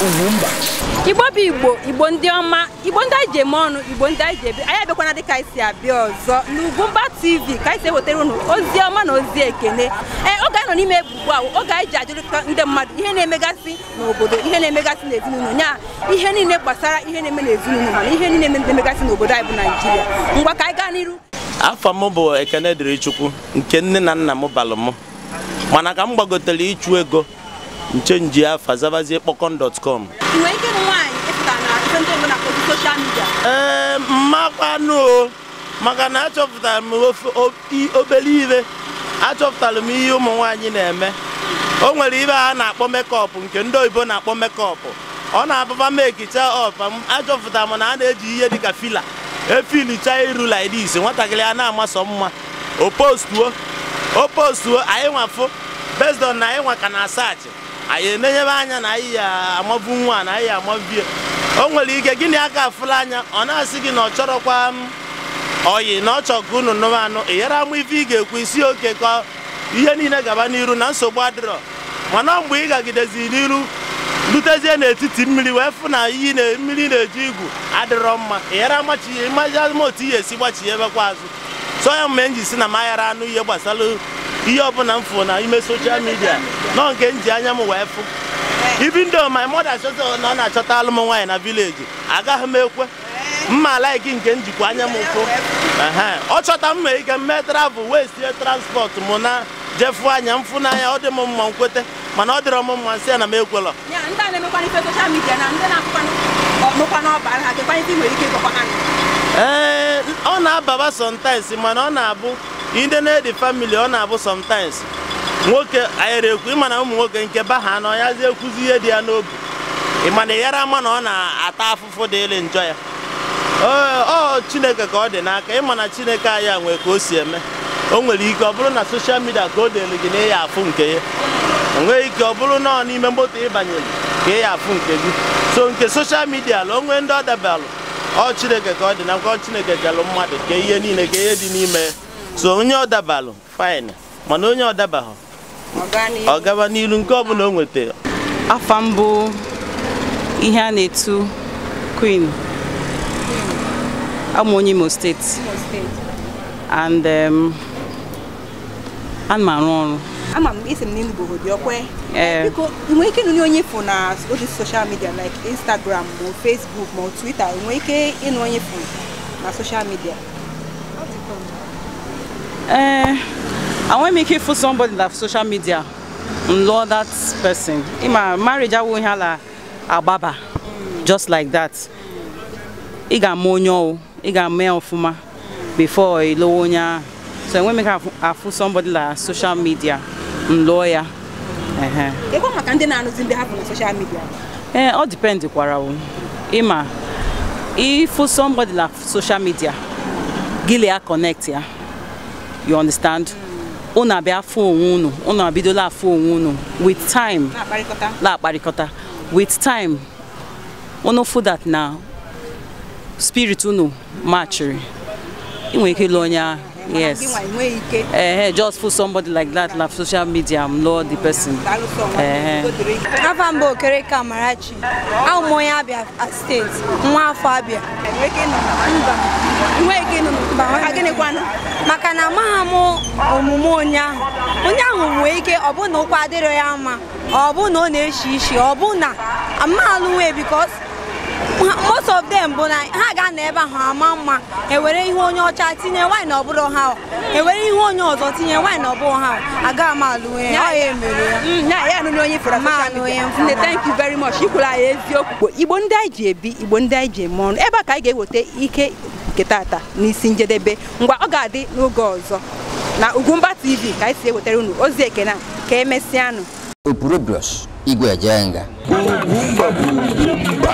Ugwumba. Igbo bụ Igbo, Igbo ndị ọma, Igbo ndị anyị ji eme ọnụ, Igbo ndị anyị ji ebi. Anyị abịakwana dịka anyị si abịa ọzọ n'Ugwumba TV ka anyị si ewetara unu ozi ọma na ozi ekene. Ee, oge anyị nọ n'ime ugbu a, oge anyị ji ajụrịta ndị mmadụ ihe na-emegasị n'obodo, ihe na-emegasị n'ezinụlọ, nya ihe niile gbasara ihe na-eme n'ezinụlọ ha na ihe niile na-emegasị n'obodo anyị bụ Naijiria. Ngwa ka anyị gaa n'iru. Afọ m bụ Ekene dịrị Chukwu nke nne na nna m balụ m, mana ka m gbagotere ịchụ ego nchenji afa zabazie kpọkọn.com. Ị nwere ike ịnụ nwaanyị ịpụta na ife ndị obodo na-akpọ social media? Ee, mmakwanụ o, maka na achọpụtara m obere ibe, achọpụtara m ihe ụmụ nwaanyị na-eme. O nwere ibe a na-akpọ makeup nke ndị oyibo na-akpọ makeup. Ọ na-abụba mekicha ọpa m, achọpụtara m na a na-eji ihe dịka fila efilicha iru like this, nwatakịrị a na-amasọ mma. O postuo, o postuo, anyị nwafụ based on na anyị nwa ka na search, anyị enenyebe anya na anyị ya amavu nwa na anyị ya amavie. O nwere ike gịnị aka afụla anya, ọ na-asị gị na ọ chọrọkwa m oyi na ọ chọrọ ka unu nụrụ anụ, ị yara amụ ife ị ga-ekwu isi oke ka ihe niile gaba n'iru na nsogbu adịrọ. Mana mgbe ị gagidezi n'iru lutezie n'etiti mmiri wee fụ na iyi na mmiri na-eji igwu adịrọ mma, ị yara amachi otu ihe esi gbachie ebekwa azụ. So ya mgbe m ji si na m aghara anụ ihe gbasara ihe ọbụla m fụ na ime social media nọ nke m ji anya m wee fụ. Even though my mother chọta na ọ na-achọta alụm nwaanyị na village, agaghị m ekwe mma like nke m jikwa anya m fụ. Ọ chọta m nwere ike mme travel wee sie transport mụ na jefu anya m fụ n'anya, ọ dị m mma nkwete, mana ọ dịrọ m mma nsị ya na m ekwelọ. Ya ndị a na-emekwana ife social media na ndị na-akụkwanụ ọnụkwa n'ọba ha kekwana ife ị nwere ike ịgwakwa ha. Ee, ọ na-ababa sometimes, mana ọ na-abụ ndị na-edi family, ọ na-abụ sometimes nwoke anyere ekwu, ịma na ụmụ nwoke nke ba ha na ọyazi ekwuzi ihe dị ya n'obi, ịma na ịyara ama na ọ na-ata afụfụ dịịrị njọ ya. Ọ Chineke ka ọ dị n'aka, ịma na Chineke anyị a nwee ka o si eme. O nwere ike ọ bụrụ na social media ka o delu gị na ịya afụ nke ya, o nwere ike ọ bụrụ na ọ n'ime moto ịbanyere ka ịya afụ nke gị. So nke social media la onwe ndị ọ dabalụ, ọ Chineke ka ọ dị n'aka, ọ Chineke kelụ mmadụ ka ihe niile ka ihe dị n'ime. So onye ọ dabalụ fine, mana onye ọ dabahụ ọ gaba n'ilu nke ọbụla o nweta. Afa m bụ ihe a na-etu Queen. I'm onye Imo State. And ana m arụ ọrụ. Ama m isi m n'Enugu dị ọkwe. Biko, ị nwere ike ịnụ onye fụ na otu social media like Instagram ma Facebook ma Twitter, ị nwere ike ịnụ onye fụ na social media? I want make it for somebody that social media love that person. In my marriage, I won't have a baba just like that. Ị ga-ama onye ọwụ, ị ga-ama ya ọfụma before ị lụọ onye ahụ. So I want make afụ somebody like social media lụọ ya. Kekwa maka ndị na-anụzi ndị ha fụ na social media? Ee, ọ depend kwara o. Ịma ịfụ somebody like social media, gị ya connect ya. You understand? Unu abịa afụ onwe unu, unu abidola afụ onwe unu with time. Na-akparịkọta. Na-akparịkọta. With time, unu fụ that na spirit unu matchiri. Ị nwere ike ịlụ onye ahụ. Yes. Gị nwa enweghị ike. Just for somebody like that, like social media, I'm lord the person. Daalụ sọ nwa, udo dịrị gị. Afa m bụ Okereke Amarachi. Abụ m onye Abia State, nwa afọ Abia. Ị nwere ike ịnụ? Mba. Ị nweghị ike ịnụ? Mba. Maka gịnị kwanụ? Maka na amaghị m omume onye ahụ. Onye ahụ nwee ike ọ bụ na ụkwụ adịrọ ya mma, ọ bụ na ọ na-eshi ishi, ọ bụ na amalụ nwee, because most of them bụ na ha ga-anọ ebe ahụ ama mma, ewere ihe onye ọcha tinye nwaanyị na ọ bụrụ ha, ewere ihe onye ọzọ tinye nwaanyị na ọ bụrụ ha, agaghị m alụ nwunye. Ọ ya mere ya. Ya ya anụ onye fụrụ Ma social anụ media. onye mfụrụ. Nne, thank you very much. Ikwuru anyị eziokwu. Igbo ndị anyị ji ebi, Igbo ndị anyị ji eme ọnụ. Ebe a ka anyị ga-eweta ike nke tata n'isi njedebe. Ngwa, ọ ga-adị n'oge ọzọ na Ugwumba TV ka anyị si ewetara unu ozi ekene a. Ka emesịanụ. Opurobios Igwe Ejenga. Ugwumba bụ Ugwumba.